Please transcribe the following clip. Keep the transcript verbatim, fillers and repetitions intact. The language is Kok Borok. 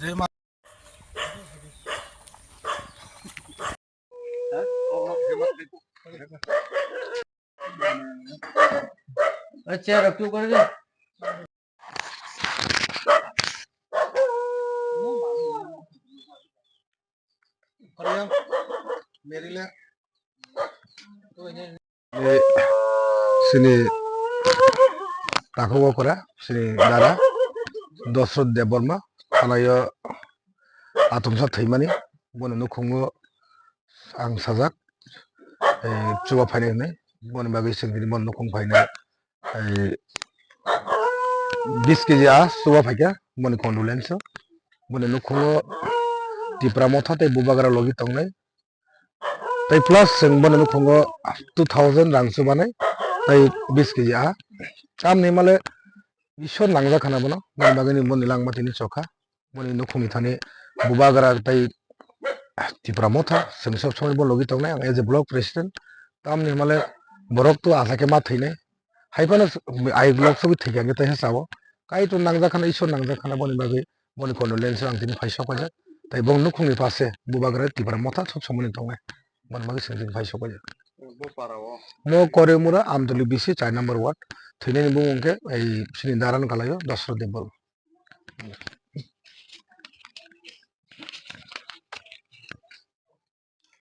Jai Ma. Acha, raktu kar de. Sini takhuk okra, sini dara Dosrot Debbarma, thanaio atomsa thwimani, boni nukhungo ang sajak, eh, chuba phainai hwnwi, boni bagwi chwng tini boni nukhung phainai, eh, bis keji a chuba phaikha, boni condolence o, boni nukhungo Tipra Motha tei Bubagra logi tongnai, tei plus chwng bono nukhungo two thousand rang chubanai, tei bis keji a. Tamni hwnmale Ishwar nangjak khana bono, boni bagwini boni langma tini chokha. Boni nukhungni thani Bubagra tei Tipra Motha, chwng sob somoi bo logi tongnai, ang as a block president. Tamni hwnmale borok to asa khe ma thwinai. Hai phano s-, ai block sobi thwikha hwnkhe tei sao. Kaitor nangjak khana, Ishwar nangjak khana boni bagwi. Boni condolence ang tini phai sok paijak. Tai bong nukhungni pase Bubagra Tipra Motha sob somoni tongnai. Boni bagwi seng tini phai sok paijak. Bo para o. Mo Korimura Amtuli B C char number ward. Thwinani bumung khe ei sini daran kalaio Dosrot Debbarma.